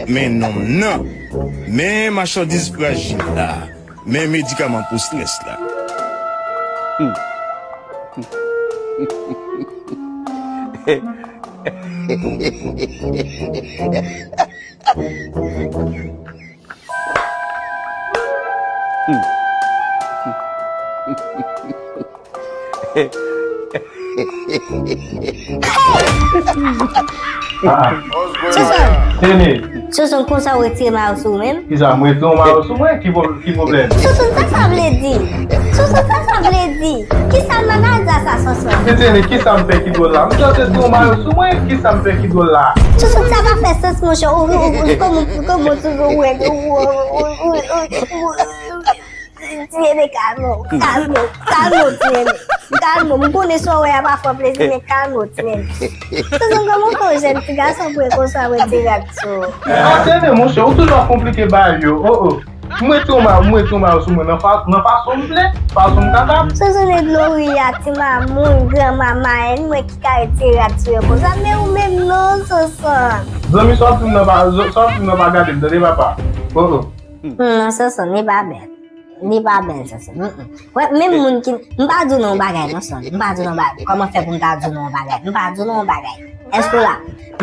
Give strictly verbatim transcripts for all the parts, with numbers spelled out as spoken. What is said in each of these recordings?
Men nonm nan, men machandiz frajil la, men medikaman pou strès la. Ah, ah. Tene. Sonson, konsa ou retire mayo sou ou menm? Kisa, m retire yon mayo sou mwen? Ki pwoblèm? Sonson, sa sa vle di? Sonson, sa sa vle di? Kisa m nan sa, Sonson? Tene, kisa m fè ki dwòl la? M sanse ti yon mayo sou mwen, kisa m fè ki dwòl la? Sonson, sa pa fè sans, monchè. Ou, ou, ou, kòman, kòman Sonson, ou, ou, ou, ou, ou, ou, Ti nene, kalme w, kalme w, kalme w, ti nene. Kalme w. M konnen sa w wè a pa fè w plezi, men kalme w, ti nene. Sonson, kòman w fè w jèn ti gason pou e konsa wè ti rad sou ou? Ah, tande, monchè, ou toujou ap konplike bagay yo. Oh, oh. M retire yon mayo, m retire yon mayo sou mwen nan fa-, nan fason m vle, fason m kapab. Sonson, e dlo ri a, ti mamoun, granma, marenn mwen ki ka retire rad sou yo konsa, men ou menm non, Sonson. Zanmi, sa w ap di m nan pa, sa w ap di m nan pa gade m, tande, papa. Oh, oh. Non, Sonson, li pa bèl. Li pa bèl, Sonson. Mm, mm. Wè, menm moun ki, m pa di w non yon bagay, non, Sonson. M pa di w non bagay. Kòman fè pou m ta di w non yon bagay? M pa di w non yon bagay. Èske w la?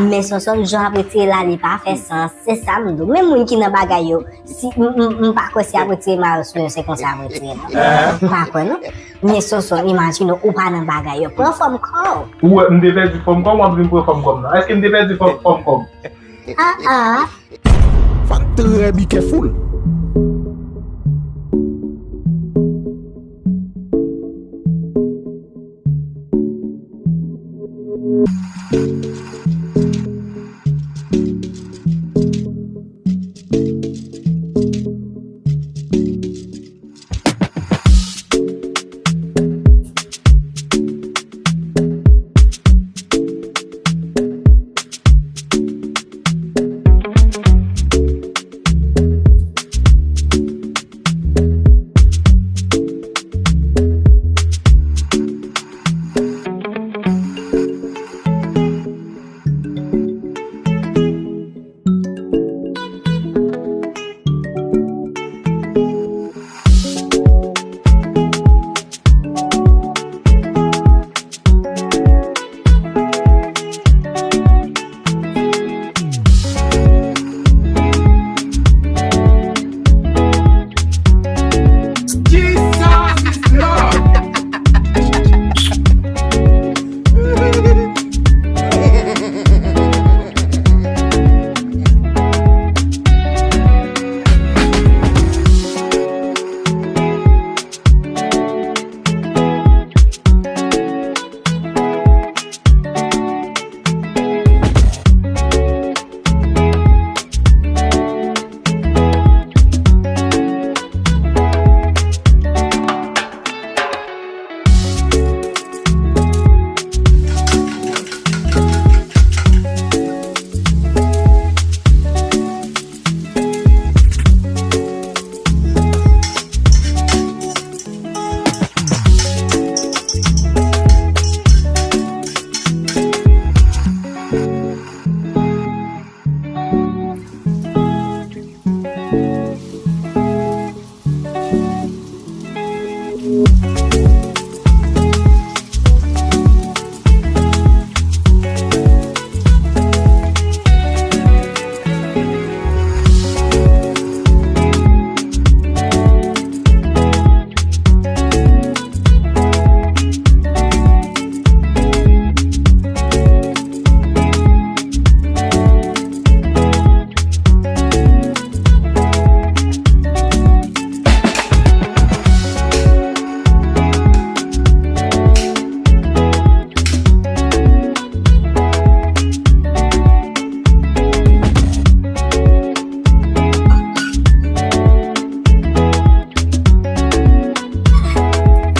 Men Sonson, jan w ap retire la, li pa fè sans. Se sa m di w. Menm moun ki nan bagay yo, si, m, m, m pa kwè si y ap retire mayo sou yo, se konsa y ap retire, non. M pa kwè, non. Men Sonson, imajine w, ou pa nan bagay yo. Pran fòm kò w. Ou wè, m te pèdi fòm kò m, w ap vin pran fòm kò m nan. Èske m te pèdi fòm, fòm kò m? Ah, ah. Fò n trè bikèful.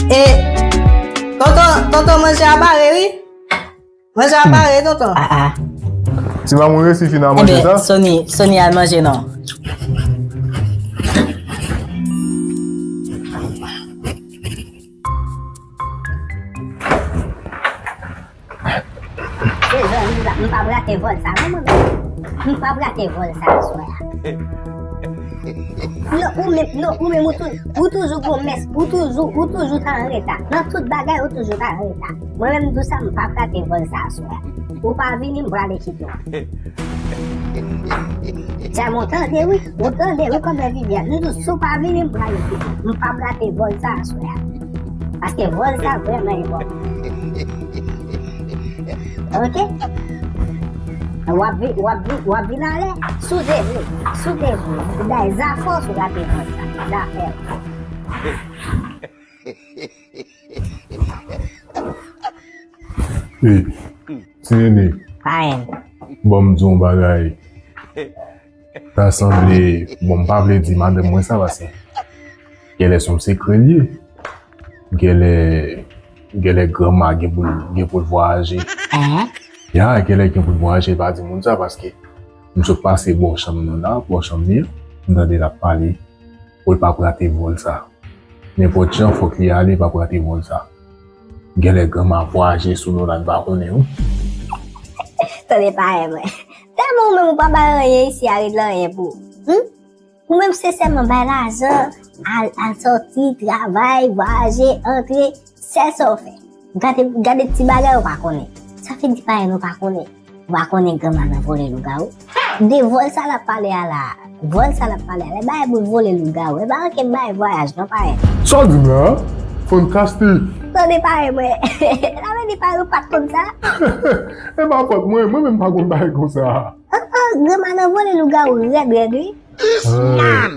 E, tonton, tonton, manje a pare, wi. Manje a pare, tonton. Ah, ah. Ti mamoun resi fin al manje sa? Sony, Sony al manje non. Se zanmi m pa brake vòl sa non, mwen. M p ap rate vòl sa aswè a. Non, ou menm, non, ou menm, ou tou-, ou toujou gwomès, ou toujou, ou toujou ta an reta. Nan tout bagay, ou toujou ta an reta. Mwen menm, m di w sa, m p ap rate vòl sa aswè a. Ou pa vini, m prale kite w. Djam, ou tande wi, ou tande wi, kòmè Vivian. M di w, si w pa vini, m prale kite w. M p ap rate vòl sa aswè a. Paske vòl sa vrèman enpòtan. Ok? W ap vi-, w ap vi-, w ap vin alè, si w te vle, si w te vle. Bay zafè w sou rate vòl sa. Zafè w. Ey, ti nene. Parenn. Bon, m di w yon bagay. Ta sanble, bon, m pa vle di madanm mwen sa, paske genlè se yon sekrè l ye. Genlè, genlè granma gen pou l, gen pou l vwayaje. Hein? Ya, genlè gen pou l vwayaje, pa di moun sa, paske m sot pase bò chanm nan la, bò chanm li an, m tande l ap pale, pou l pa prate vòl sa. Nenpòt jan, fòk li ale, pa prate vòl sa. Genlè granma vwayaje sou nou la, n pa konnen, wi. Tande parèy mwen. Tèlman ou menm ou pa bay anyen isi a, regle anyen pou ou. Hmm? Ou menm se sèlman bay lajan, al, al sòti, travay, vwayaje, antre, sèl sa w fè. Gade, gade ti bagay ou pa konnen. Sa vle di parèy nou pa konnen. Ou pa konnen granma nan vole lougawou? De vòl sa l ap pale a la. Vòl sa l ap pale a la. E bagay pou l vole lougawou. E pa ankenn bagay vwayaj non, parèy. Sa w di m la a? Fantastik. Tande parèy mwen. Sa vle di parèy ou pa t konn sa? E pa fòt mwen, mwen menm pa konn bagay konsa. Ah, ah, granma nan vole lougawou rèd rèd wi. Hey.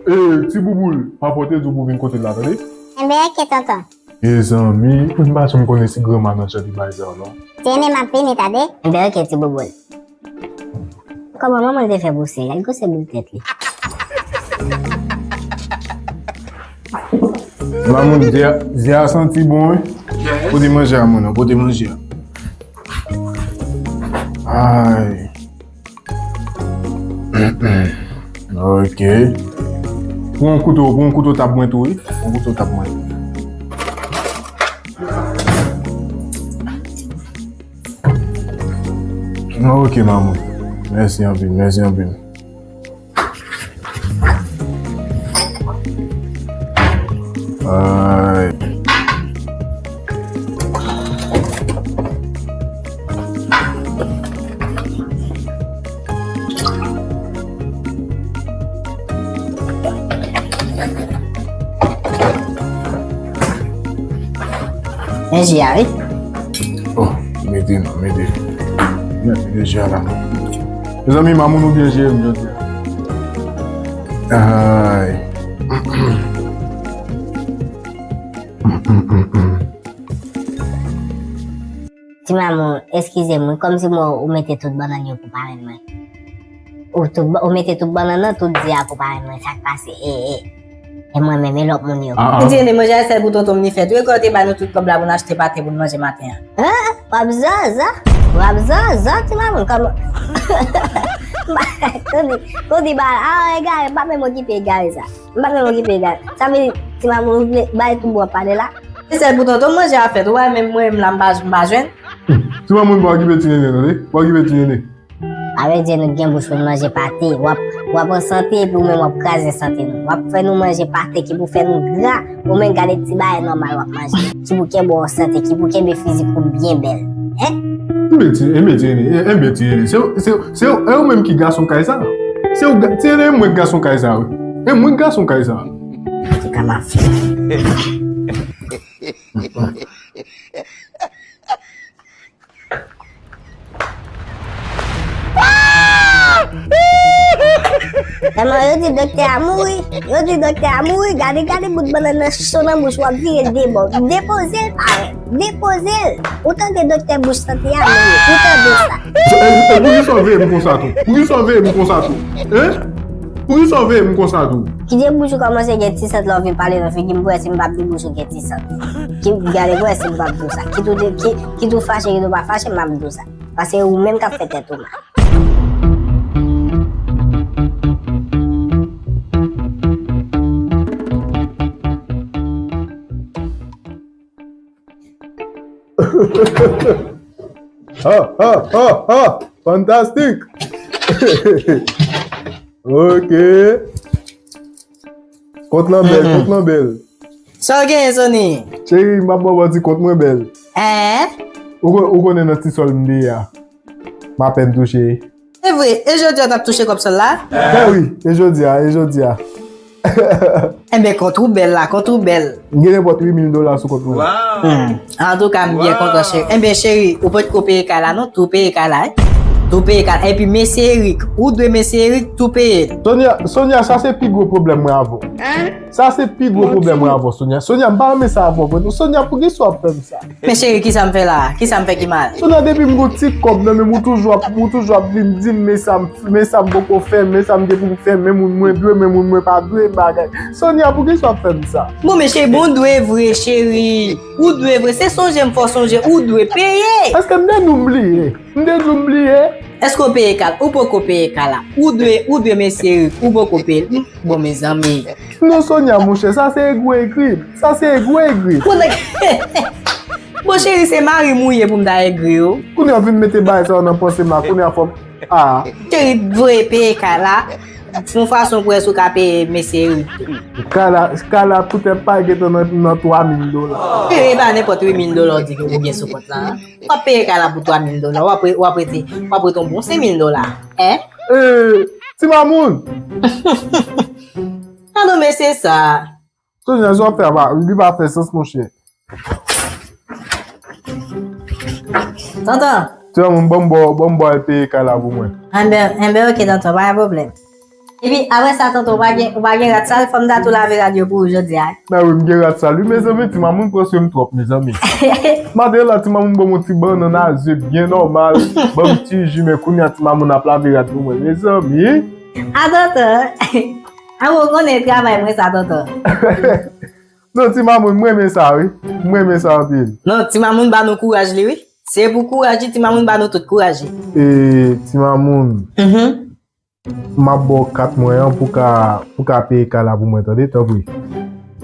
Eh, ti bouboul, pa pote di w pou vin kote l la, tande? Enben, ok, tonton. Mezanmi, m pa janm konnen si granma nan chante bay sa non. Ti nene, m ap vini, tande? Enben, ok, ti bouboul. Kòman manman l te fè pou se? Gade gwosè boul tèt li. Mamoun, ze a, ze a santi bon, wi. Yes. Pote manje a, moun, pote manje a. Ay. Ok. Pran yon kouto, pran yon kouto tab mwen tou, wi. Pran yon kouto tab mwen. Ok, mamoun. Mèsi anpil, mèsi anpil. Ay. Men ji a, wi. Oh, mete non, mete. Mete ji a la. Mezanmi, mamoun ou byen jere m jodi a. Ay. Ti mamoun, eskize m, wi, kòmsi mwen ou mete tout bannann yo pou parenn mwen. Ou tout, ou mete tout bannann nan, tout ze a pou parenn mwen, sa k pase? E, e. E mwen menm, e lòt moun yo. Ah, ah. Ti nene, manje a sèl pou tonton m li fèt. Ou kwè yo te ba nou tout kòb la pou n achte pate pou n manje maten an? Hein? W ap zanzan? W ap zanzan, ti mamoun, kòman? Kondi, kondi ba, ah, egare, m pa menm okipe egare sa. M pa menm okipe egare. Sa vle di, ti mamoun, ou vle bay tou bon pale la? Se sèl pou tonton m manje a fèt. Ou wè menm mwen, m la, m pa, m pa jwenn. Ti mamoun pa okipe ti nene, tande? Pa okipe ti nene. Sa vle di nou gen bouch pou n manje pate. W ap, w ap an sante, epi ou menm w ap kraze sante nou. W ap fè nou manje pate ki pou fè nou gra. Ou menm gade ti bagay nòmal w ap manje. Ki pou kenbe w an sante, ki pou kenbe fizik ou byen bèl. Hein? Enben ti, enben ti nene, enben ti nene. Se, se, se, e ou menm ki gason kay sa. Se ou ga-, ti nene, e mwen k gason kay sa, wi. E mwen k gason kay sa. An tou ka, m ap fè. Kòman yo di doktè a mouri? Yo di doktè a mouri, gade, gade bout bannann nan cho nan bouch, w ap vire l de bò. Depoze l, parèy. Depoze l. Ou tande doktè bouch sante a mouri. Ou tande sa. E, e, poukisa w veye m konsa tou? Poukisa w veye m konsa tou? Hein? Poukisa w veye m konsa tou? Kite bouch ou kòmanse gen ti sant lè w vin pale nan figi m pou wè si m p ap di bouch ou gen ti sant. Ki, gade pou wè si m p ap di w sa. Kit ou te, ki, kit ou fache, kit ou pa fache, m ap di w sa. Paske ou menm k ap fè tèt ou mal. Ha, ha, ha, ha! Fantastik! Ok. Kont lan bèl, kont lan bèl. Sa w genyen, Sony? Cheri, m ap ba w manti, kont mwen bèl. Hein? Ou, kon- ou konnen nan ti sòl m te ye a. M apèn touche. Se vre, e jodi a w t ap touche kòb sòl la? Ben wi, e jodi a, e jodi a. Enben, kont ou bèl la, kont ou bèl. M gen nenpòt uit mil dola sou kont mwen. Hmm. Antouka, m byen kontan, cheri. Enben, cheri, ou potko peye kay la, non? Tou peye kay la, wi. Tou peye kay la. Epi, mesye Eric, ou dwe mesye Eric tou peye l. Sonia, Sonia, sa se pi gwo pwoblèm mwen avè w. Sa se pi gwo pwoblèm mwen avè w, Sonia. Sonia, m pa renmen sa avè w vre, non. Sonia, poukisa w ap fè m sa? Men cheri, kisa m fè la? Kisa m fè ki mal? Sonia, depi m gon ti kòb nan men m, ou toujou ap, ou toujou ap vin di m, men sa m, men sa m poko fè, men sa m gen pou m fè, men moun mwen dwe, men moun mwen pa dwe, bagay. Sonia, poukisa w ap fè m sa? Bon, men cheri, bon, ou dwe vre, cheri. Ou dwe vre. Se sonje m fè w sonje, ou dwe peye. Èske m te di w m bliye? M te di w m bliye? Èske w peye kay la? Ou poko peye kay la. Ou dwe, ou dwe mesye Eric, ou poko peye l. Bon, mezanmi. Non, Sonia, monchè, sa se egwegri. Sa se egwegri. Bon, nèg. Bon, cheri, se mari m ou ye pou m ta egri, o. Kounye a w vin mete bagay sa yo nan panse m la. Kounye a fò m, ah. Cheri, voye peye kay la. Fè yon fason pou wè si w ka peye mesye Eric. Kay la, kay la poutèt pa gentan nan, nan twa mil dola. Cheri, e pa nenpòt uit mil dola w di ke ou gen sou kont la, a. W ap peye kay la pou twa mil dola. W ap re-, w ap rete, w ap rete yon bon senk mil dola. Hein? Eh, ti mamoun! Gade mesye sa. Sonia, sa w ap fè a, li pa fè sans, monchè. Tonton. Ti mamoun, ban m ba w, ban m ba w peye kay la pou mwen. Enben, enben, ok, tonton, pa gen pwoblèm. Epi, apre sa, tonton, ou pa gen, ou pa gen rad sal, fò m ta tou lave rad yo pou ou jodi a. Ben wi, m gen rad sal, wi, mezanmi, ti mamoun pran swen m twòp, mezanmi. Maten la, ti mamoun ban m yon ti bannann a ze byen nòmal, ban m ti ji, men kounye a, ti mamoun ap lave rad pou mwen, mezanmi. A tonton. A, ou konnen travay mwen sa, tonton. Non, ti mamoun, m renmen sa, wi. M renmen sa anpil. Non, ti mamoun ba nou kouraj li, wi. Se pou kouraj li, ti mamoun ba nou tout kouraj li. E, ti mamoun, m ap ba w kat mwen an pou ka, pou ka peye kay la pou mwen, tande, tanpri.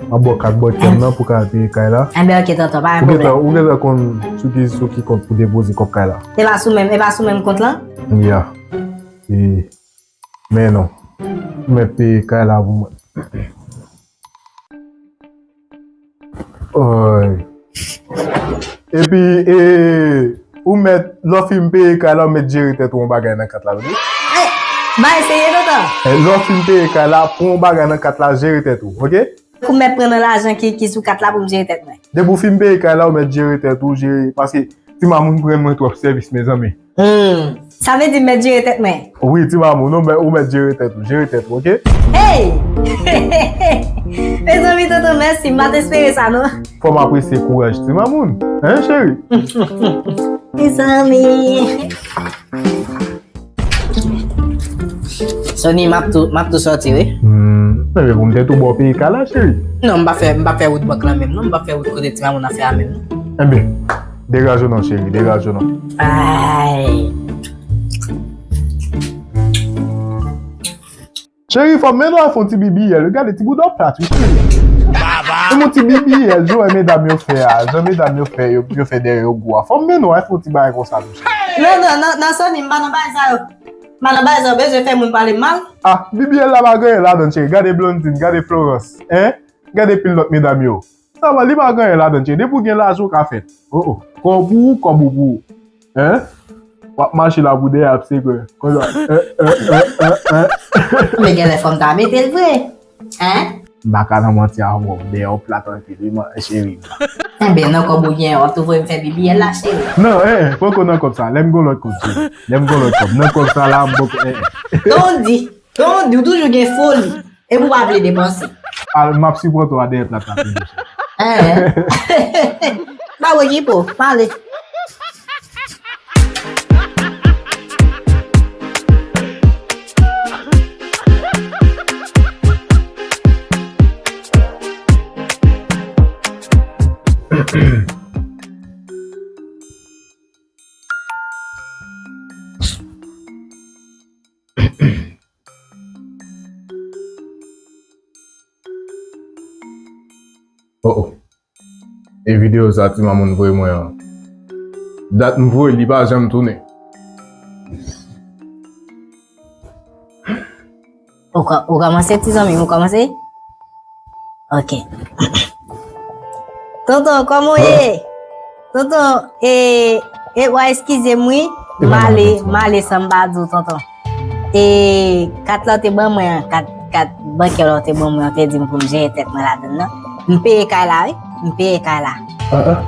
M ap ba w kat bòkyè m nan pou ka peye kay la. Enben, ok, tonton, pa gen pwoblèm. Ou gentan, ou gentan konn sou ki, sou ki kont pou depoze kòb kay la. E pa sou menm, e pa sou menm kont lan? Ya. E, men non. Mèt peye kay la pou mwen. Oy. Epi, e, ou mèt, lè w fin peye kay la, ou mèt jere tèt ou yon bagay nan kat la, oke? Bay serye, tonton. E, lè w fin peye kay la, pran yon bagay nan kat la, jere tèt ou, oke? Ou mèt pran nan lajan ki, ki sou kat la pou m jere tèt mwen. Depi w fin peye kay la, ou mèt jere tèt ou, jere, paske ti mamoun pran mwen twòp sèvis, mezanmi. Hmm. Sa vle di m mèt jere tèt mwen? Wi, ti mamoun, ou mèt, ou mèt jere tèt ou, jere tèt ou, oke? Hey! Mezanmi, tonton, mèsi, m pa t espere sa, non. Fò m apresye kouraj ti mamoun, hein, cheri? Mezanmi. Sony, m ap tou, m ap tou sòti, wi. Hmm, men pou m te tou ba w peye kay la, cheri. Non, m pa fè, m pa fè wout bank lan menm, non. M pa fè wout kote ti mamoun ap fè a menm, non. Enben, degaje w non, cheri, degaje w non. Ay. Cheri, fò m mennen w al fè yon ti B B L. Gade ti bouda w plat, wi, cheri. Fè yon ti B B L, jan medam yo fè a, jan medam yo fè, yo, yo fè dèyè yo gwo a. Fò m mennen w al fè yon ti bagay konsa tou, cheri. Non, non, non, non, Sony, m pa nan bagay sa yo. M pa nan bagay sa yo, bezwen fè moun pale m mal. Ah, B B L la pa gen anyen ladan l, cheri. Gade Blondine, gade Florence, hein? Gade pil lòt medam yo. Sa va, li pa gen anyen ladan l, cheri. Depi w gen lajan, w ka fè. Oh, oh. Kòb ou, kòb ou pou ou. Hein? W ap mache la pou dèyè ap sekwe. Konsa. Eh, eh, eh, eh, eh. Men genlè fò m ta mete l vre. Hein? M pa ka nan manti avè w. Dèyè w plat anpil, wi, man, cheri. Enben, nan kòb ou gen, w ap tou voye m fè B B L la, cheri. Non, eh, eh, poko nan kòb sa. Lè m gon lòt kòb, cheri. Lè m gon lòt kòb. Nan kòb sa la, m poko, eh, eh. Tondi, Tondi, ou toujou gen foli. Epi w pa vle depanse. Al, m ap sipòte w a dèyè plat la toujou. Eh. Pa wè ki po, pale. Oh, oh. E videyo sa ti mamoun voye mwen an. Dat m voye li pa janm tounen. Ou kò- ou kòmanse, ti zanmi m, ou kòmanse? Ok. Tonton, kòman w ye? Tonton, e, e, w a eskize m, wi. M ale, m ale san m pa di w, tonton. E, kat la w te ban mwen an, kat, kat bankè la w te ban mwen an, w te di m pou m jere tèt mwen ladann nan. M peye kay la, wi. M peye kay la.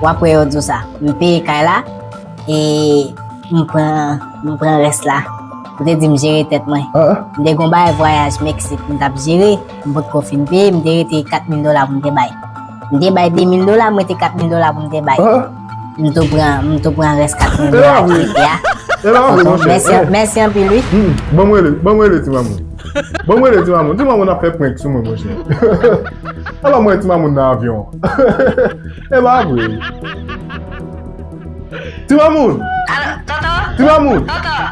W ap wè yo di w sa. M peye kay la. E m pran, m pran rès la. Ou te di m jere tèt mwen. M te gon bagay vwayaj Meksik m t ap jere, m potko fin peye, m te rete kat mil dola pou m te bay. M te bay de mil dola, m rete kat mil dola pou m te bay. M tou pran, m tou pran rès kat mil dola ki rete a. Tonton, mèsi, mèsi anpil, wi. Ban m rele, ban m rele ti mamoun. Ban m rele ti mamoun. Ti mamoun ap fè prank sou mwen, monchè. Ala mwen ti mamoun nan avyon. E pa vre. Ti mamoun! Alo, tonton? Ti mamoun! Tonton!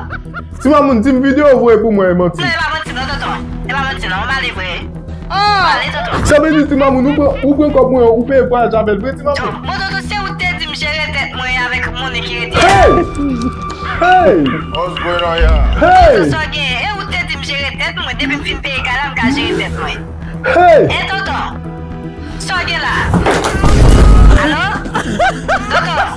Ti mamoun, di m videyo ou voye pou mwen e manti. Non, e pa manti non, tonton. E pa manti non, m ale vre. M ale, tonton. Sa vle di ti mamoun, ou pran, ou pran kòb mwen, ou peye vwayaj avè l vre, ti mamoun? Bon, tonton, se ou te di m jere tèt mwen avèk moun ki rete. Hey! Hey! Hey! Sa w gen? E ou te di m jere tèt mwen, depi m fin peye kay la, m ka jere tèt mwen. Hey! E tonton, sa w gen la? Alo? Tonton?